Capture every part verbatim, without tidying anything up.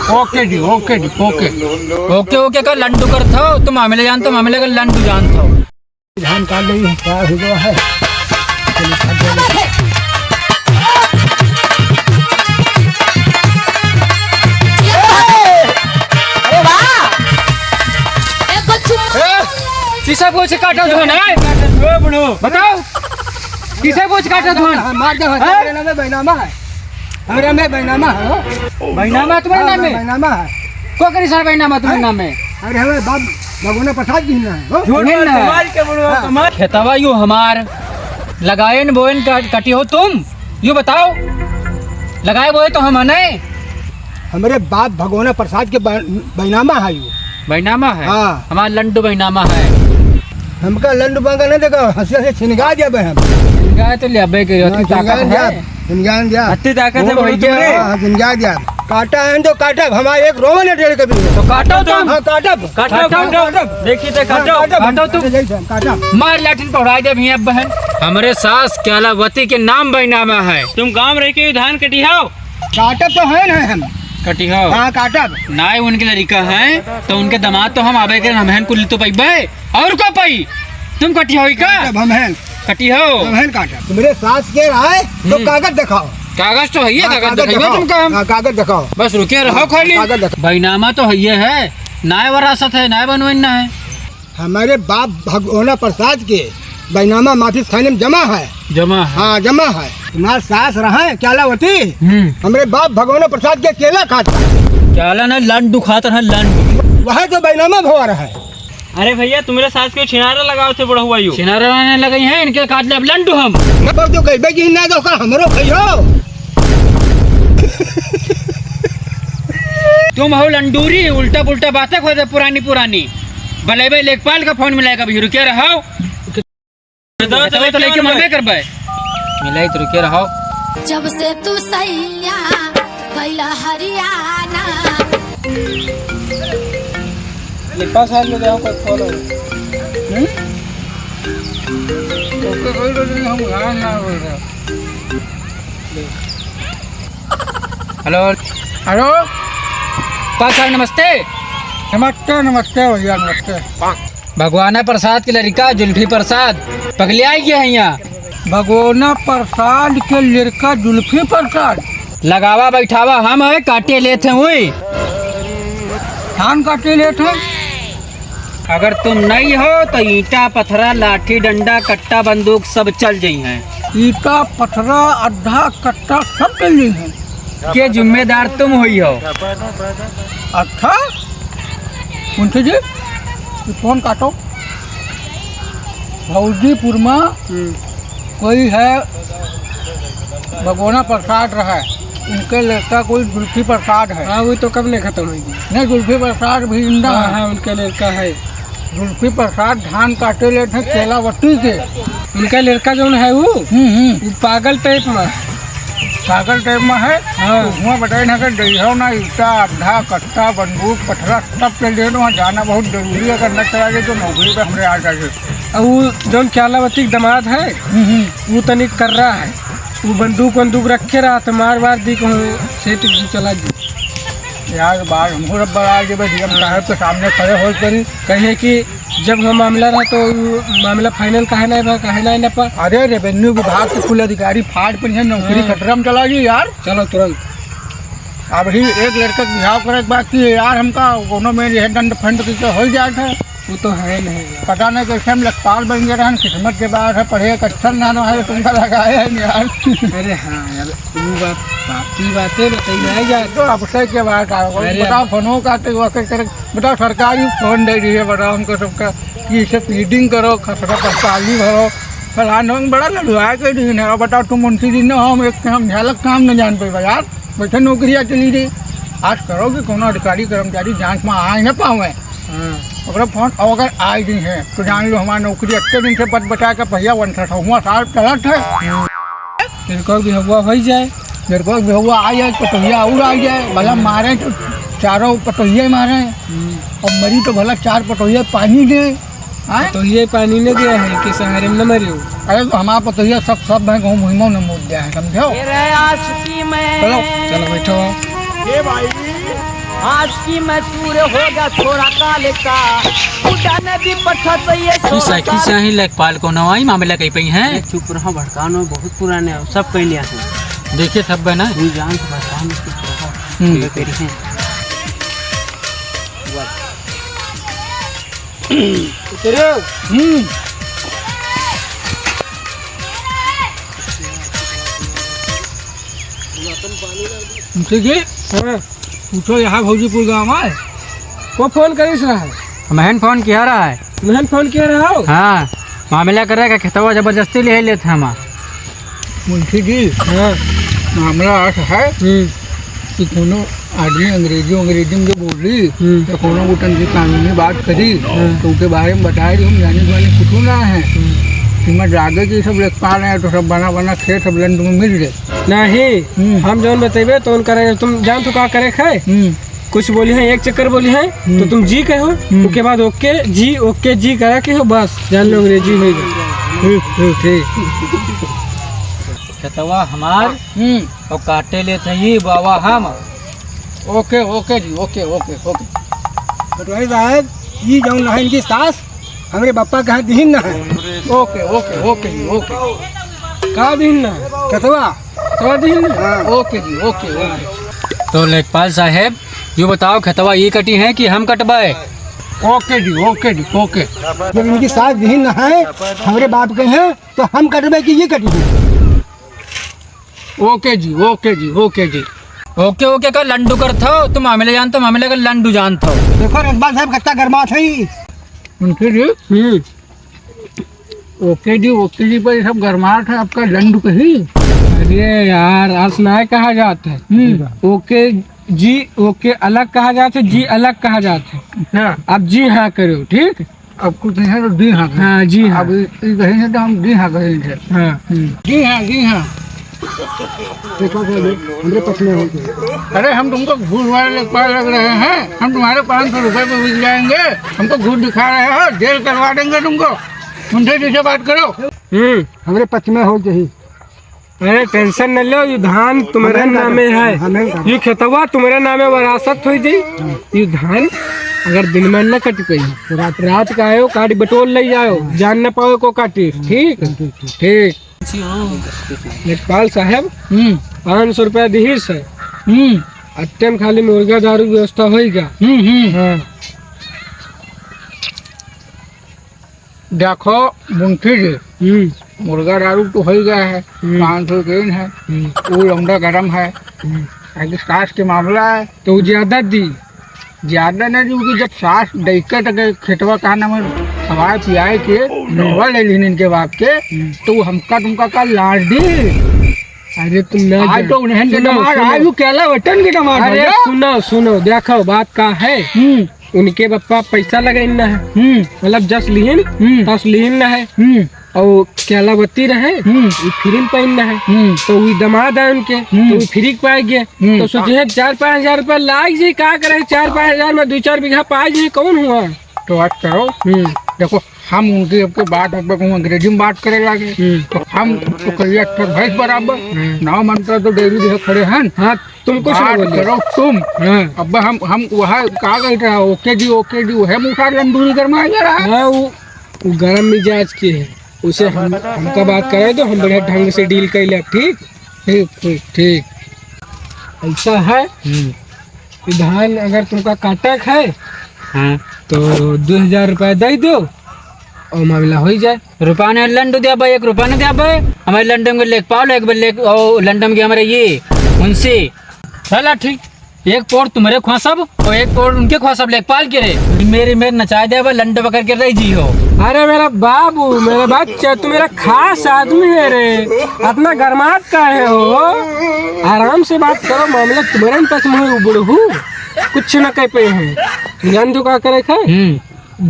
ओके जी, ओके जी, ओके। ओके, ओके का लंडू करत हो, तो मामले जानत हो, मामले का लंडू जानत हो। धान काट लेई, का हो गवा है? अरे वाह! ए, बच्चू। ए, किसे पूछ काटत हो ना? ए, बुढ़ो। बताओ, किसे पूछ काटत हो? हाँ, मार दे, हाँ? हमरे नामे बैनामा है। हमरे में बैनामा है, हो। बैनामा तुम्हारे हाँ, नाम में? बैनामा है। को करी सर बैनामा तुम्हारे हाँ? नाम में? अरे, हमारे बाप भगोना प्रसाद जी ना है, हो। झूठ नहीं ना है। मार के बुढ़ो, हाँ। मार। खेतवा यू हमार लगाएन बोएन कट-, कटी हो तुम? यू बताओ, लगाए बोए तो हम हने। हमरे बाप भगोना प्रसाद के बै-, बैनामा है यू। बैनामा है? हाँ। हमार लंडू बैनामा है। हमका लंडू बांका नहीं देखा, हंसिया से छिनगा दिया बे हम। छिनगा तो ले अबे के, हाँ, अति ताकत छिनगा दिया, है। छिनगा दिया। अति ताकत है, झूठ बोल बोल तुमने। हाँ, छिनगा दिया। काटा है तो काटब, हमारे एक रोवन है डेढ़ कभी। तो काटो तुम। हाँ, काटब। काटो, काटो, काटो। काटब। देखी तो हाँ, काटो। काटब। काटो तुम। जैसे काटब। मार लाठिन पकड़ा दे भैया बहन। हमरे सास क्यालावती के नाम बैनामा है। तुम गाँव रह के धान कटिहाओ। काटब तो है ना हम। कटिहाओ। हाँ, काटब। नाय उनके लड़िका है, तो उनके दामाद तो हम आबे के, हमहन कुल तो पैबे। और को पाई? तुम कटिहाओ ही का? काटब हमहन। कटिहाओ। हमहन काटब। तुम्हरे सास के रहे, तो हम्म। कागज दिखाओ। कागज तो है, हाँ, कागज कागज दिखाइबे दिखाओ। तुमका हम। हाँ, कागज दिखाओ। बस रुके रहो हाँ, खाली। कागज दिखाओ। बैनामा तो है, है। नाय वरासत है, नाय बनवाइन ना है। हमरे बाप भगोना प्रसाद के बैनामा माफिस खाने में जमा है। जमा है। हाँ, जमा है। तुम्हार सास रहे क्यालावती, हम्म। हमरे बाप भगोना प्रसाद के केला खात रहे। क्याला ना, लंडू खात रहे, लंडू। वह तो बैनामा भवा रहे। अरे भैया, तुम्हरे सास के छिनारा लगाओ थे बुढ़ऊ आयु। छिनारा नहीं लगाई है, इनके काट ले अब लंडू हम। न तो जो कहबे कि ना तो का हमरो खइयो। तुम हो लंडूरी, उल्टा पुल्टा बातें खोदे पुरानी पुरानी। बलेबे लेखपाल का फोन मिलाएगा अभी, रुके रहो। तो, तो, तो लेके मरबे करबे। मिलाई तो रुके रहो। जब से तू सैया गइला हरियाणा। लेखपाल साहब ले जाओ कोई फोन हो। हम्म? ओके, कोई बात नहीं, हम गाना ना बोल रहे। हेलो। हेलो। पाल साहब, नमस्ते। नमस्ते, नमस्ते भैया, नमस्ते। भगवाना प्रसाद के लड़िका जुल्फी प्रसाद पगलियाई गया है यहाँ। भगवाना प्रसाद के लड़िका जुल्फी प्रसाद? लगावा बैठावा हम है, काटे लेत हैं हुई। धान काटे लेत हैं। अगर तुम नहीं हो तो ईंटा, पथरा, लाठी, डंडा, कट्टा, बंदूक सब चल जइहैं। ईंटा, पथरा, अड्ढा, कट्टा सब चल जइहैं। के जिम्मेदार तुम होई हो। अच्छा, मुंशी जी, ये फोन काटो। भौजीपुर में हम्म। कोई है, भगोना प्रसाद रहा है, उनके लड़का कोई जुल्फी प्रसाद है। हाँ, वो तो कब ले खत्म होगी। नहीं, जुल्फी प्रसाद भी जिंदा हाँ, है। हाँ, उनके लड़का है। जुल्फी प्रसाद धान काटे लेत हैं केलावती के। उनका लड़का जौन है वो, हम्म, हम्म। वो पागल टाइप में। पागल टाइप में है? हाँ। तो हुआं बताए ना कि जइहो ना ईटा, अड्ढा, कट्टा, बंदूक, पथरा सब चल रहे हैं, तो वहाँ जाना बहुत जरूरी है। अगर न चला जाए तो नौकरी पे हमरे आ जाइए। अब वो जौन क्यालावती के दामाद है, हम्म, हम्म। वो तनिक कर रहा है, वो बंदूक वंदूक रखे रहा तो मार वार दी कहूँ सेठ जी चला जी। यार बात हमको सब बड़ा आगे भाई डीएम साहब के सामने खड़े हो करी। कहे कि जब हम मामला रहा तो वो मामला फाइनल काहे ना बा, काहे ना ना पा। अरे रेवेन्यू विभाग के कुल अधिकारी फाड़ पर है, नौकरी हाँ। खतरा में चला गई यार। चलो तुरंत। अबही एक लड़का के बिहाव करे के बाकी है यार, हमका कोनो में यह दंड फंड की तो हो जात है। वो तो है नहीं यार। पता नहीं कैसे हम लेखपाल बन गए रहन, किस्मत के बात है, पढ़े एक अच्छा नाम है, तुमका लगाए है यार। अरे हाँ यार, वो बात, बाकी बातें बताई नहीं यार। तो अब से के बात आ, अरे बताओ, फोनो का तो वो के करे, बताओ, सरकारी फोन दे रही है, बताओ हमको सबका कि इसे फीडिंग करो, खसरा पस्ताली भरो, फलाना बड़ा लड़ुआ के दिन है। बताओ, तुम मुंशी जी ने हम एक हम झलक काम न जान पाए यार। बैठे नौकरिया चली गई। आज करो कि कोनो अधिकारी कर्मचारी जांच में आए न पावे। हाँ। ओकरा फोन अगर आए गई है, तो जान लो हमारी नौकरी अतने दिन से बच बचा के पहिया वन था, हुआ साल चलत है। तेरे को भी हवा हो ही जाए। तेरे को भी हवा आ जाए, पतोहिया और आ जाए, भला मारे तो चारों पतोहिए मारे। हम्म। और मरी तो भला चार पतोहिए पानी दे। आय? पतोहिया पानी न दिया है कि सहारे में न मरियो। अरे तो हमारा पतोहिया सब, सब है, कहूँ मुहिमो न मोद दिया है, समझो? तेरे आशिकी में चलो, चलो बैठो। ये भाई, आज की मैं चूर होगा छोरा काले का, उठाने भी पठा चाहिए ई छोरा साइकिल से काले। ही लेखपाल को नवाई मामला कहीं पे हैं। अरे चुप रहो, भड़काओ ना, बहुत पुराने हैं, सब कहीं लिया है। देखिए सब बना। तू जान तो भड़काओ ना, चुप रहो। हम्म। ठीक है। तेरी है। उतरे हो? हम्म। ठीक है? हाँ। पूछो यहाँ भौजीपुर गाँव आए। को फोन करिस रहा है? हमहन फोन किया रहा है। हमहन फोन किया रहा हो? हाँ, मामला करे का खेतवा जबरदस्ती ले लेत है हमार। मुंशी जी, हाँ। मामला ऐसा है हम्म। कि कोनो आदमी अंग्रेजी, अंग्रेजी में जो बोली, हम्म। तो कोनो गुटन की कानूनी बात करी, हाँ। तो उनके बारे में बताए कि हम जाने वाले कुछ ना है। हम्म। कि मैं जागे कि सब लेखपाल हैं, तो सब बना बना खेत सब लंड में मिल गए। नहीं, हम्म। हम जौन बतेबे तो उनका रहे, तुम जान तो का करे खाए? हम्म। कुछ बोली है, एक चक्कर बोली है, हम्म। तो तुम जी कहो, हम्म। उसके बाद ओके जी, ओके जी करा के हो, बस जान लो अंग्रेजी हो गई। हम्म, हम्म, ठीक। खेतवा हमार हम्म। और काटे लेत है ये बाबा हम। ओके, ओके जी, ओके, ओके, ओके। पटवारी साहब, ये जौन है इनकी सास, हमरे बप्पा कहाँ दिहिन ना है। ओके, ओके, ओके जी, ओके। का दिहिन ना है? खेतवा। खेतवा दिहिन ना? हाँ। ओके जी, ओके, ओके। तो लेखपाल साहेब, यो बताओ, खेतवा ये कटी है कि हम कटबाए? ओके जी, ओके जी, ओके। जब इनकी सास दिहिन ना है, हमरे बाप के हैं, तो हम कटबे कि ये कटी? ओके जी, ओके जी, ओके जी। ओके, ओके का लंडू करत हो? तुम मामले जानत हो, मामले का लंडू जानत हो। देखो रजवाल साहब, कत्ता गरमात है। उनके जी? हम्म। ओके जी, ओके जी पर ये सब गरमात है, आपका लंडू कही। अरे यार, अस नाय कहा जात है। हम्म। ओके जी, ओके अलग कहा जात है, जी अलग कहा जात है। अच्छा। अब जी हाँ करो, ठीक? अब कुछ नहीं है तो जी हाँ करें। हाँ, जी हाँ। अब ई, ई कहीं से तो हम जी हाँ करेंगे। हाँ। हम्म। जी हाँ, जी हाँ। देखो, देखो, हमरे पक्ष में हो गए। अरे, हम तुमको घूस वाले लेखपाल लग रहे हैं, हम तुम्हारे पाँच सौ रुपए पे बिक जाएंगे, हमको घूस दिखा रहे हो, जेल करवा देंगे तुमको। उनसे जैसे बात करो। हम्म। हमरे पक्ष में हो यही। अरे tension न लो, ये धान तुम्हरे हमें का नामे करते? है। हमें का ये खेतवा तुम्हरे नामे वरासत होई जाई। ये धान अगर दिन में न कट पाई, रात, रात का आयो, काटी बटोर ले जाओ, जान न पाओ को काटी। ठीक? ठीक, ठीक, ठीक। ठीक। लेखपाल साहब, हम्म। पाँच सौ रुपया दिहिस है। हम्म। अट्टे में खाली मुर्गा दारू व्यवस्था होई का? हम्म, हम्म। हाँ। देखो मुंशी जी, हम्म। मुर्गा दारू तो हो ही गया है, हम्म। पाँच सौ के है, हम्म। वो लौंडा गरम है, हम्म। अभी सास के मामला है। तो वो ज्यादा दी? ज्यादा नहीं दी, क्योंकि जब सास दैके तक खेतवा का नाम खवाए पियाए के, हम्म। नहवा ले लीन इनके बाप के, हम्म। तो वो हमका तुमका का लाड़ दी? अरे तुम ना आज जान। तो उन्हें के सुनो, दमाद, सुनो। आज वो केला वतन के दमाद अरे भैया। सुनो, सुनो, देखो बात का है। हम्म। उनके बप्पा पैसा लगाइन ना है। हम्म। मतलब जस लिहिन, हम्म। तस लिहिन ना है। हम्म। और केला बत्ती रहे, हम्म। वो free में पाइन ना है। हम्म। तो वो दमाद आए उनके, हम्म। तो वो free के पाए गए। हम्म। तो सोचे हैं, चार पाँच हजार रुपया लाग जाई, का करे, चार पाँच हजार में दो चार बीघा पाए जाई, कौन हुआ? तो बात करो। हम्म। देखो, हम उनकी आपके बात, आपके कहूँ अंग्रेजी में बात करे लागे, हम्म। तो हम तो कहिए अट्ठर भैंस बराबर, हम्म। ना मनता तो डेयरी देखे खड़े हैं। हाँ, तुम कुछ ना बात बोलिए। करो तुम। हाँ। अब हम, हम वह का कहते हैं, ओके जी, ओके जी, वह मुसार लंडूरी गरमाए जा रहा है। हाँ, वो, वो गरम मिजाज के है, उसे हम, हमका बात करे दो, हम बढ़िया ढंग से deal कर ले, ठीक? ठीक, ठीक, ठीक। ऐसा है, हम्म। कि धान अगर तुमका काटे के है, हाँ। तो दो हजार रुपया दे दो और मामला हो ही जाए। रुपया ने लंडू दिया भाई, एक रुपया ने दिया भाई। हमारे लंडू में लेखपाल, एक बार लेख, ओ, लंडू में हमारे ये, उनसे। चला ठीक, एक पोर तुम्हारे खुआ सब और एक पोर उनके खुआ सब, लेखपाल के रे। मेरे, मेरे नचाए दे भाई, लंडू पकड़ के रह जी हो। अरे मेरा बाबू, मेरा बच्चा, तू मेरा खास आदमी है रे, इतना गरमात का है हो? आराम से बात करो, मामला तुम्हारे पास में है, बुढ़ऊ, कुछ ना कह पे है। जान तू का करे खे? हम्म।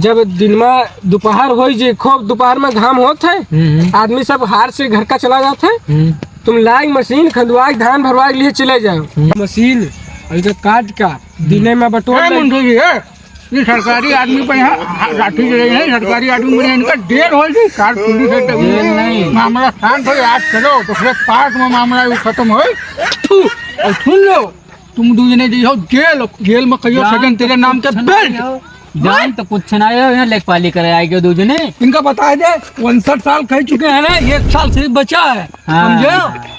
जब दिन में दोपहर होई जे, खूब दोपहर में घाम होत है, हम्म। आदमी सब हार से घर का चला जात है, हम्म। तुम लाइक मशीन खंदवाई, धान भरवाई लिए चले जाओ। हम्म। मशीन और इधर काट का दिने में बटोर ए, ले। मुंडू जी, ए, ये सरकारी आदमी पर यहाँ हा-, लाठी ले रहे हैं, सरकारी आदमी पर इनका देर हो गई, कार पुलिस है तो देर नहीं। मामला शांत हो, याद करो, तो फिर पार्क में मामला वो खत्म हो। थू, और सुन लो, तुम दू जने जइहो जेल, जेल में कहियो जान सजन तो तेरे नाम के कुछ नहीं बेल्ट। हो, जान तो कुछ नहीं हो, यहाँ लेखपाली करे आए गए दू जने। इनका बता दे, उनसठ साल कह चुके हैं ना, एक साल सिर्फ बचा है, हाँ। समझे?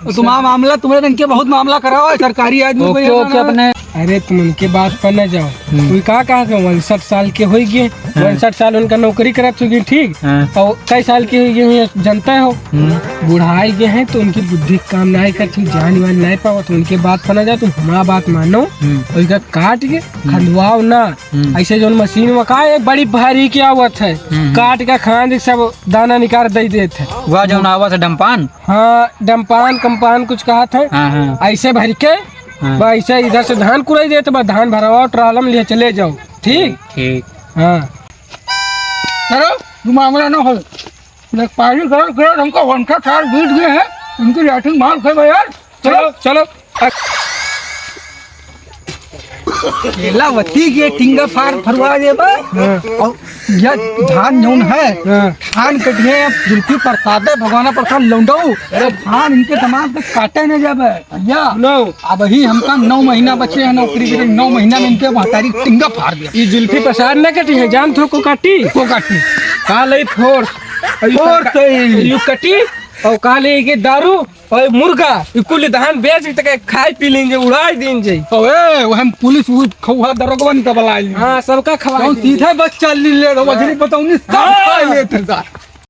तो तुम्हारा मामला, तुम्हारे इनके बहुत मामला कराओ है, सरकारी आदमी को ओके, ये ओके, करना है। अपने अरे तुम उनके बात पर न जाओ। हम्म। कोई का कहा कि उनसठ साल के होई गए, हाँ। उनसठ साल उनका नौकरी करत होगी, ठीक? हाँ। और कई साल के होई गए, जानते हो? हम्म। बुढ़ाई गए हैं तो उनकी बुद्धि काम नहीं करती, जान वान नहीं पावत, उनके बात पर न जाओ, तुम हमारा बात मानो। हम्म। और इनका काट के हम्म। खंदवाओ ना। हम्म। ऐसे जौन मशीन में का है, बड़ी भारी के आवत है, हम्म। काट के खांद के सब दाना निकाल दे देत है। वह जौन आवत है डम्पान? हाँ, डम्पान कम्पान कुछ कहत है। हाँ, हाँ। ऐसे भर के हाँ। बा, ऐसे इधर से धान कुड़ाई देत बा, धान भरवाओ, ट्राला में ले चले जाओ, ठीक? ठीक। हाँ। करो, तू मामला ना हो। लेखपाली करो, करो, हमको उनसठ साल बीत गए हैं, इनकी लैट्रिन मार खाए बा यार। चलो, चलो। केलावती के टिंगा फार फरवा देबा। हाँ। और यह धान जौन है, हाँ। धान कटिए, जुल्फी प्रसाद है, भगवान प्रसाद लौंडऊ। अरे धान इनके दिमाग से काटे न जाबे। भैया, नो। अबही हमका नौ महीना बचे हैं नौकरी के, नौ महीना में इनके महतारी टिंगा फार दिया। ये जुल्फी प्रसाद न कटी है, जान थो को काटी? को काटी? का लई फोर्स। और यू फोर्स का-, है। यू कटी, और का ले के दारू, और मुर्गा, ई कुल धान बेच के तके खाई पी लेंगे, उड़ाई दीन जाई। ओए, वो हम पुलिस, वो खौहा दरोगवन का बुला ली। हाँ, सबका खवाई कौन दीन सीधा जाई। बस चल ली ले, वो हाँ। मछली बताऊँ नहीं, सब हाँ। खा लेते हैं सार।